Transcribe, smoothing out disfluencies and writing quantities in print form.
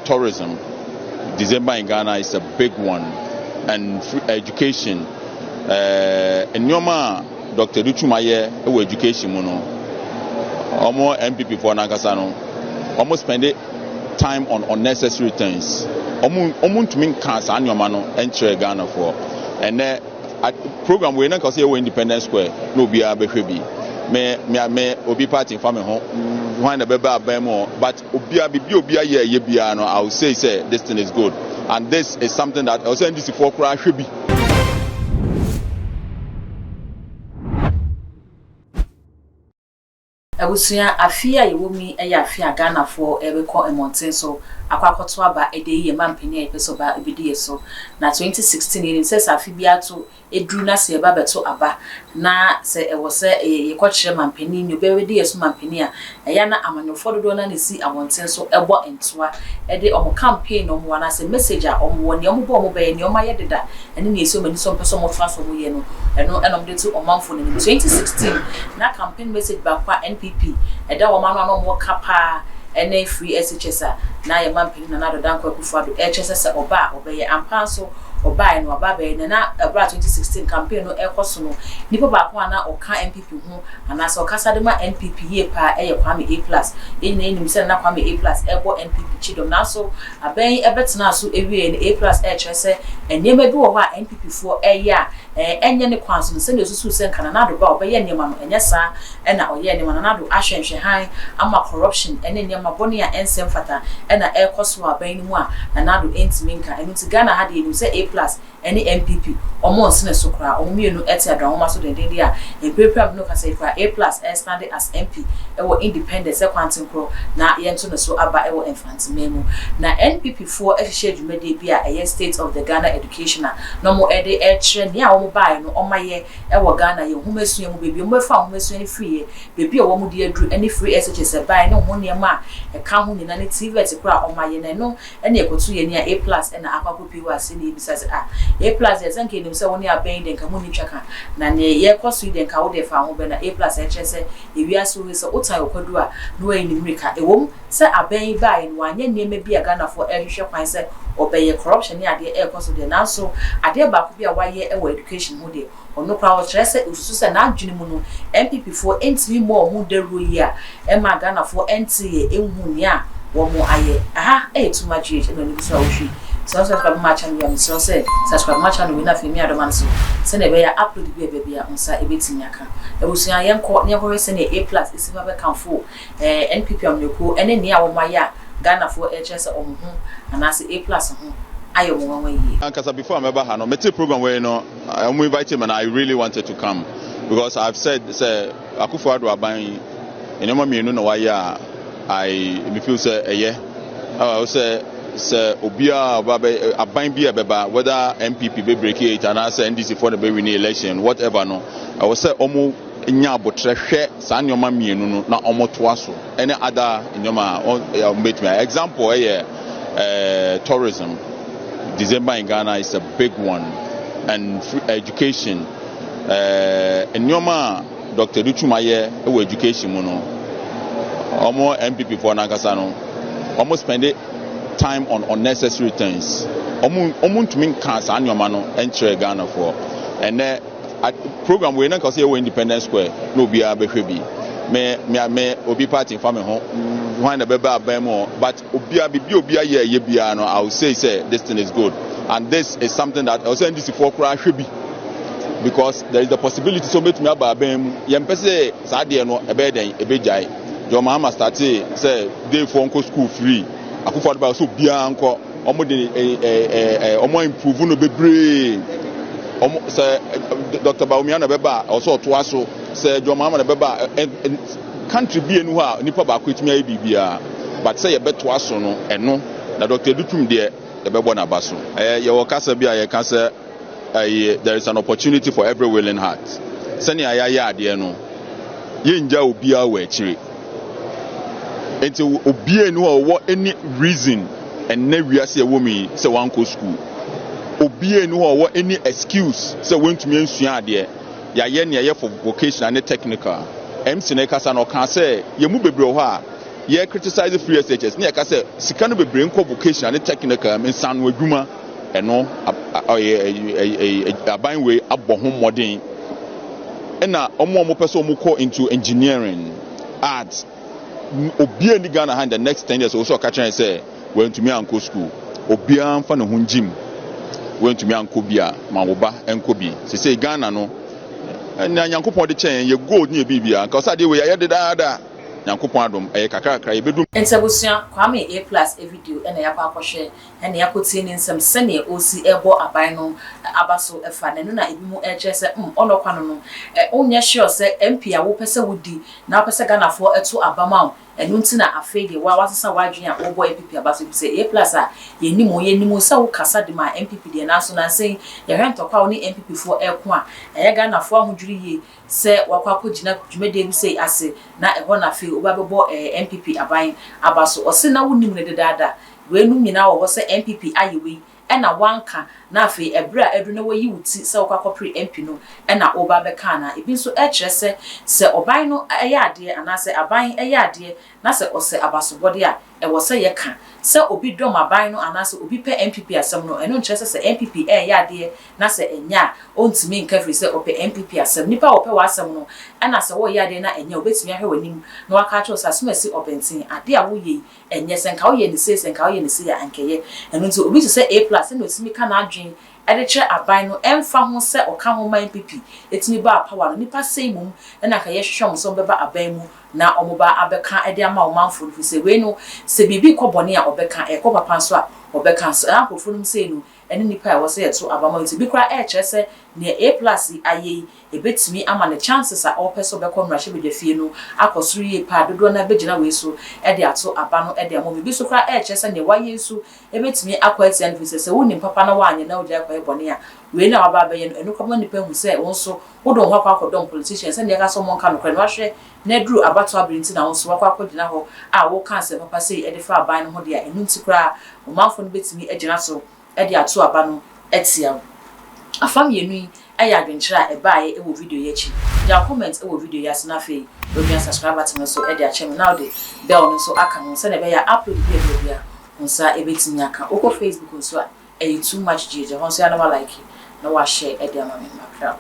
Tourism, December in Ghana is a big one and free education. Nneɛma a Dr. Adutwum ayɛ wɔ education mu no, wɔn NPP foɔ n'ankasa no, wɔn spend time on unnecessary things. Wɔn ntumi nka saa nneɛma no nkyerɛ Ghana foɔ. Ɛnɛ program wei na nka sɛ yɛwɔ Independence Square na obiara bɛhwɛ bi. Me obi party nfa me ho hwan na bɛba aban mu, but obiara bibi obiara yɛ ɛyɛ biara no, I will say sɛ this thing is good and this is something that ɛwɔ sɛ NDC foɔ koraa hwɛ bi. Abusua, afe a yɛwɔ mu yi yɛ afe a Ghanafoɔ rebɛkɔ mmɔnten so akɔ akɔto aba de ayi yɛn mampanin a yɛpɛ sɛ ɔba bɛdi yɛn so. Na 2016, yɛnim sɛ sɛ afe biara to duru na sɛ yɛba bɛto aba na sɛ ɛwɔ sɛ yɛkɔkyerɛ mampanin nea obiara bɛdi yɛn so mampanin a, ɛyɛ na amanyɔfoɔ dodoɔ no na ɛsi abɔnten so bɔ ntoa de wɔn campaign a wɔwɔ anaasɛ message a wɔwɔ, nea wɔbɔ wɔn bɛyɛ, nea wɔayɛ deda ne nea ɛsi wɔn ani so wɔpɛ sɛ wɔtoa so wɔyɛ no, ɛno ɛna wɔde to ɔmanfoɔ no anim. 2016 na campaign message baako a NPP ɛda wɔn ano a na wɔka paa ɛne free SHS a na yɛ mampanin Nana Addo Dankwa Akufo-Addo ɛkyerɛ sɛ ɔba a ɔbɛyɛ. Ampa nso ɔbaeɛ no, waba abɛyɛ. Na ɛberɛ a 2016 campaign no ɛkɔ so no, nipa baako a na ɔka NPP ho anaasɛ ɔkasa de ma NPP yie paa ɛyɛ Kwame A Plus. Yɛn nyinaa nim sɛ na Kwame A Plus ɛbɔ NPP kyidɔm, nanso abɛn ɛbɛtena so ewie no, A Plus ɛkyerɛ sɛ nneɛma bi wɔ hɔ a NPP foɔ ɛyɛ a ɛnyɛ ne kwan so no, sɛdeɛ osusu sɛ nka Nana Addo ba a ɔbɛyɛ nneɛma no, ɛnyɛ saa ɛna ɔyɛ nneɛma. Nana Addo ahwɛnhwɛ ama corruption ɛne nneɛma bɔne a ɛnsɛm fata ɛna ɛrekɔ so wɔ aban no mu a Nana Addo ɛntumi nka ɛno. Nti Ghana ha deɛ, yɛnim sɛ A Plus ɛne NPP ɔmo nsene so koraa. Ɔmo mmienu ɛte adahoma so dendenden a mpirapira mu no kasa yi koraa, A Plus ɛstand as MP ɛwɔ Independence ɛkwantenkorɔ na yɛnto ne so aba ɛwɔ Mfanteman mu. Na NPP foɔ ɛhyehyɛ dwumadie bi a ɛyɛ State of the Ghana Education a na ɔmo ɛde ɛkyerɛ nea wɔn baeɛ no ɔmo ayɛ ɛwɔ Ghana yɛn nhomasua mu, beebi ɔmo bɛfa nhomasua no firi yɛ, beebi a wɔn de aduru, ɛne free SHS ɛbaeɛ ne ho nneɛma a ɛka ho nyinaa ne TVET koraa a ɔmo ayɛ. Na ɛno ɛne ɛkɔto yɛn ni a A Plus ɛna akɔ akɔpie wɔ ase na ebisa sɛ a A Plus deɛ, sɛ nka enim sɛ wɔn ne abɛn deɛ, nka mu ni twa ka na nea yɛkɔ so yi deɛ, nka wo deɛ fa ho bɛ. Na A Plus ɛkyerɛ sɛ ewiase wo sɛ wotan ɔkwadu a na wɔayi ne mmirika. Ɛwom sɛ abɛn yi baeɛ no, wanyɛ nneɛma bi a Ghanafoɔ ɛrehwehwɛ kwan sɛ ɔbɛyɛ, corruption ne adeɛ ɛrekɔ so deɛ, nanso adeɛ baako bi a wayɛ ɛwɔ education ho deɛ, ɔno koraa ɔkyerɛ sɛ osusu sɛ n'adwene mu no, NPP foɔ ntumi mmɔ ɔmo dawuro yi a ɛma Ghanafoɔ ɛnte yɛ ɛnhu nea wɔn ayɛ. Aha ɛyɛ Tuma GH ɛna ɔnim so a wohwɛ sɛ subscribe ma channel yi a, mesrɛ sɛ subscribe ma channel yi na afei mi adɔma no so sɛnea ɛbɛyɛ upload bi a baabi a nsa ɛbɛtumi aka. Abusua, yɛnkɔ na yɛnkɔhwɛ sɛnea A Plus esi fa bɛkamfo NPP amanyɔkuo ɛne nea wɔn ayɛ a Ghanafoɔ ɛkyerɛ sɛ wɔn ho anaasɛ A Plus ho ayɛ wɔn nwanwa yie. Ankasa before mɛba ha no, mete program wei no, ɔmo invite me and I really wanted to come because I've said sɛ Akufo-Addo aban, nneɛma mmienu na wayɛ a I me feel sɛ ɛyɛ ɛwɔ sɛ obiara ɔba bɛ aban bi a ɛbɛba, whether NPP bɛ break it anaasɛ NDC foɔ na bɛ win election, whatever no, ɛwɔ sɛ ɔmo nya abotire hwɛ saa nneɛma mmienu no na ɔmo toa so ɛne other nneɛma a ɔmo bɛtumi. Example ɛyɛ tourism. December in Ghana is a big one and free education. Nneɛma a Dr. Adutwum ayɛ wɔ education mu no, ɔmo NPP foɔ n'ankasa no, ɔmo spend time on unnecessary things. Ɔmo ntumi nka saa nneɛma no nkyerɛ Ghana foɔ. Ɛnɛ program wei na nka sɛ yɛwɔ Independence Square na obiara bɛhwɛ bi. Me obi party nfa me ho hwan na bɛba aban mu, but obiara bibi obiara yɛ ɛyɛ biara no, I will say sɛ this thing is good and this is something that ɛwɔ sɛ NDC foɔ koraa hwɛ bi because there is the possibility sɛ ɔbɛtumi aba aban mu. Yɛn mpɛ sɛ saa adeɛ no ɛbɛyɛ dɛn ɛbɛgyae. John Mahama start sɛ day foɔ nkɔ school free. Akufo Addo ba sɛ obiara nkɔ. Ɔmo de ɛɛ ɛɛ ɔmo improve no bebree. Ɔmo sɛ Dr. Bawumia na bɛba a, ɔsɛ ɔtoa so. Sɛ John Mahama na bɛba a, ɛ country bi enu hɔ a nipa baako etumi ayɛ biribiara, but sɛ yɛbɛtoa so no, ɛno na Dr. Adutwum deɛ, yɛbɛbɔ n'aba so. Yɛwɔ kasa bi a yɛka sɛ ɛyɛ there is an opportunity for every willing heart. Sɛnea yɛayɛ adeɛ no, yɛngya obiara wɔ akyire, nti obiara ni hɔ a ɔwɔ any reason ɛnnɛ wiase ɛwɔ mu yi sɛ wankɔ school. Obiara ni hɔ a ɔwɔ any excuse sɛ wɔntumi nsua adeɛ. Yɛayɛ nea yɛ for vocational ne technical. MC na ɛkasa no, ɔka sɛ yɛn mu bebree wɔ hɔ a Yɛ criticize free SHS ne yɛka sɛ sika no bebree nkɔ vocational ne technical nsano adwuma ɛno ɔyɛ aban wei abɔ ho mmɔden. Ɛna wɔn a wɔpɛ sɛ wɔkɔ into engineering, arts, obiara ni Ghana ha in the next 10 years ɔwɔ sɛ ɔka kyerɛ sɛ wantumi ankɔ school. Obiara mfa ne ho ngyim. Wantumi ankɔ bi a ma wo ba nkɔ bi. Sesei Ghana no na Nyankopɔn de kyɛn yɛ gold ne yɛ biribiara. Nka ɔsɛ adeɛ wei ayɛ dedaada. Nyankopɔn adom ɛyɛ kakrakra yɛbɛdu. Nti abusua, Kwame A plus video na yɛakɔ akɔhwɛ na yɛakɔtie ne nsɛm sɛdeɛ ɔresi rebɔ aban no aba so fa na ɛno na ebinom rekyerɛ sɛ hmm ɔnɔ kwa no no wonyɛ sure sɛ MP a wopɛ sɛ wodi na wopɛ sɛ Ghanafoɔ to aba ma wo ɛno nti na afei deɛ woa woasesa w'adwene a worebɔ NPP aba so efisɛ A plus a yɛnim wo yɛnim wo sɛ wokasa de ma NPP deɛ nanso nansa yi yɛhwɛ ntɔkwa a wo ne NPP foɔ reko a ɛyɛ Ghanafoɔ ahodwiri yie sɛ wakɔ akɔgyina dwumadie bi sei ase na ɛhɔ na afei woba bɛbɔ NPP aban aba so. Ɔse na wonim no dedaada. Weinom nyinaa wɔ hɔ sɛ NPP ayɛ wei ɛna woanka na afei ɛberɛ a aduru na wayi wo ti sɛ wokɔ akɔpere MP no ɛna woba bɛka anaa? Ebi nso ɛkyerɛ sɛ sɛ ɔban no yɛ adeɛ anaasɛ aban yɛ adeɛ na sɛ ɔsɛ abasobɔdeɛ a ɛwɔ sɛ yɛka. Sɛ obi dɔm aban no anaasɛ obi pɛ NPP asɛm no, ɛno nkyerɛ sɛ sɛ NPP reyɛ adeɛ na sɛ ɛnyɛ a, ɔntumi nka ɛfiri sɛ ɔpɛ NPP asɛm. Nipa a ɔpɛ w'asɛm no na sɛ woreyɛ adeɛ na ɛnyɛ a, ɔbɛtumi ahwɛ w'anim na waka akyerɛ wo sɛ asomasi ɔbɛnten, adeɛ a woreyɛ yi ɛnyɛ, sɛ nka woyɛɛ no sei, sɛ nka woyɛɛ no sei a anka ɛyɛ. Ɛno nti obi te sɛ A-Plus sɛdeɛ ɔtumi ka n'adwene de kyerɛ aban no, ɛmfa ho sɛ ɔka ho ma NPP tumi baa power no, nnipa sei mmom na anka yɛhwehwɛ wɔn sɛ wɔbɛba aban mu na wɔba abɛka de ama ɔmanfoɔ no, ɛfiri sɛ wei no, sɛ biribi rekɔ bɔne a, wɔbɛka, ɛrekɔ papa nso a, wɔbɛka. So saa nkurɔfoɔ nom sei no ne nnipa a ɛwɔ sɛ yɛto aba ma wɔn? Nti ebi koraa ɛrekyerɛ sɛ deɛ A plus yi ayɛ yi, ɛbɛtumi ama ne chances a ɔrepɛ sɛ ɔbɛkɔ mmarahyɛbadwafie no akɔ soro yie paa, dodoɔ no ara bɛgyina wei so de ato aba no de ama wɔn. Ebi nso koraa ɛrekyerɛ sɛ deɛ wayɛ yi nso bɛtumi akɔ atia no, ɛfiri sɛ sɛ wonim papa na woanyɛ na wogyae kɔyɛ bɔne a, wei no a waba abɛyɛ no, ɛno koraa bɛma nnipa ahu sɛ wo nso wode wo ho akɔ akɔdɔm politicians, sɛdeɛ yɛka sɛ wɔnka nokorɛ no, wahwɛ na aduru abatoɔ abere nti na wo nso woakɔ akɔgyina hɔ a woreka asɛm papa sei de fa aban no ho deɛ a, ɛno nti koraa ɔmanfoɔ no bɛtumi agyina so de ato aba no atia wo. Afa mmienu yi yɛ adwenkyerɛ a ɛbaeɛ wɔ video yi akyi. Gyaw comment wɔ video yi ase na afei wamia subscribe button no so de akyɛ me na wode bell no nso aka ho sɛdeɛ ɛbɛyɛ a upload bi a ɛba biara wo nsa bɛtumi aka. Wokɔ Facebook nso a, ɛyɛ too much GH, ɛhɔ nso yɛ a na wa like na wa share de ama me. Makra.